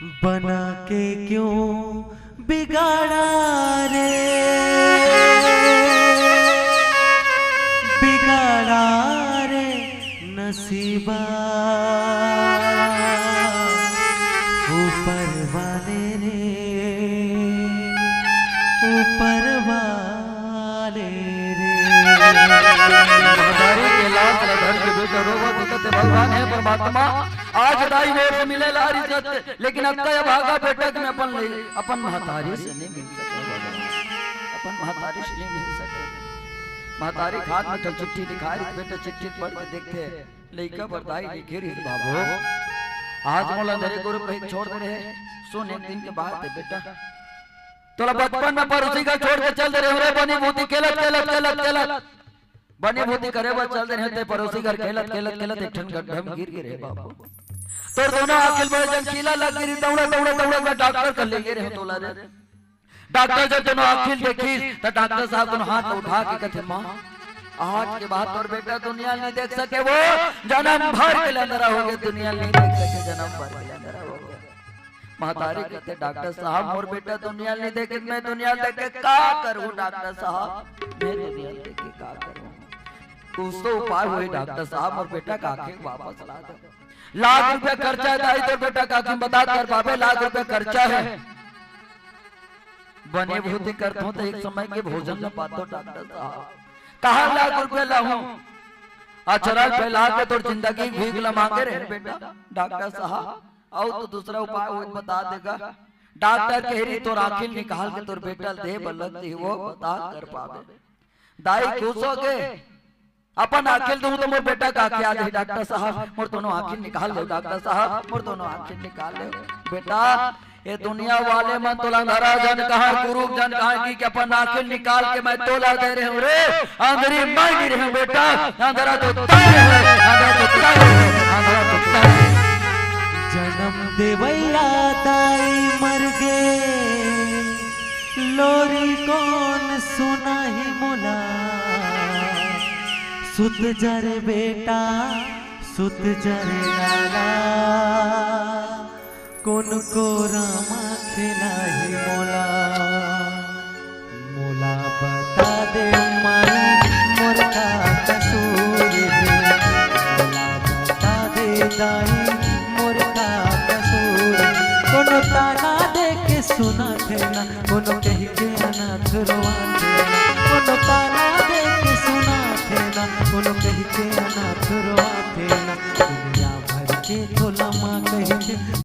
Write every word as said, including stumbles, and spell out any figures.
बना के क्यों बिगाड़ा रे, बिगाड़ा रे नसीबा। ऊपर वाले रे, ऊपर वाले रे। महतारी के लाश ला धर के बेटा रोवत होते, भगवान हे परमात्मा, आज दाई मोर से मिले ला रहिस रहते, लेकिन अक्का ये भागा बेटा कि मैं अपन ले, अपन महतारी से नहीं मिल सके भगवान, अपन महतारी से नहीं मिल सके। महतारी के हाथ में एक ठन चिट्ठी दिखाए रहिस, बेटा चिट्ठी पढ़ के देखथे, लइका बर दाई लिखे रहिस, बाबू, आज मोला अंधरे गुरु कहीं छोड़ दे रहे, सुन एक दिन के बात हे बेटा, तोला बचपन में पड़ोसी घर छोड़ के चल दे रहे हो रे, बनी भूती खेलत खेलत खेलत खेलत बनी भूती करे बर चल दे रहे, ते पड़ोसी घर खेलत खेलत खेलत एक ठन गड्ढा में गिर गे रे बाबू। तोर दोनों आँखी ल बड़े जन कीला लग गे रही, दौड़ा दौड़ा दौड़ा के डॉक्टर कर ले गे रहे तोला रे। डॉक्टर जब दोनों आँखी ल देखिस त डॉक्टर साहब दोनों हाथ उठा के कथे, माँ, आज के बाद तोर बेटा दुनिया नहीं देख सके, वो जन्म भर के लिए अंधरा हो गया, दुनिया नहीं देख सके, जन्म भर के लिए अंधरा हो गया। महतारी कथे, डॉक्टर साहब, मोर बेटा दुनिया नहीं देखे, मैं दुनिया देख के का करूँ डॉक्टर साहब, मैं दुनिया देख के का करूँ? कुछ तो उपाय होही डॉक्टर साहब, मोर बेटा के आँखी वापस ला दे। लाख रुपया खर्चा हे दाई, तोर बेटा के आँखी मदद कर पाबे, लाख रुपया खर्चा हे। बने भूती करथों त एक समय के भोजन ला पाथों डॉक्टर साहब। कहाँ लाख रुपया लाहूँ? अचरा ल फैला के तोर जिंदगी के भीख ला मांगे रहे बेटा डॉक्टर साहब। अउ तो दूसरा उपाय होही त बता देगा। डॉक्टर कहे रही तोर आँखी ल निकाल के तोर बेटा ल दे बर लगही, वो बता कर पाबे। दाई खुश हो गे, अपन आँखी ल दूँ त मोर बेटा के आँखी आ जाही डॉक्टर साहब, मोर दोनों आँखी ल निकाल लेव डॉक्टर साहब, मोर दोनों आँखी ल निकाल लेव। बेटा, ये दुनिया वाले मन तोला अंधरा झन कहय, कुरूप झन कहय कि, कि अपन आँखी ल निकाल के मैं तोला दे रहे हूँ रे, अंधरी मैं नहीं रहे हूँ बेटा, अंधरा तो तैं रहे, अंधरा तो तैं रहे, अंधरा तो तैं रहे। जन्म देवैया दाई मर गे, लोरी कोन सुनाही मोला, सुत जा रे बेटा, सुत जा रे लाला।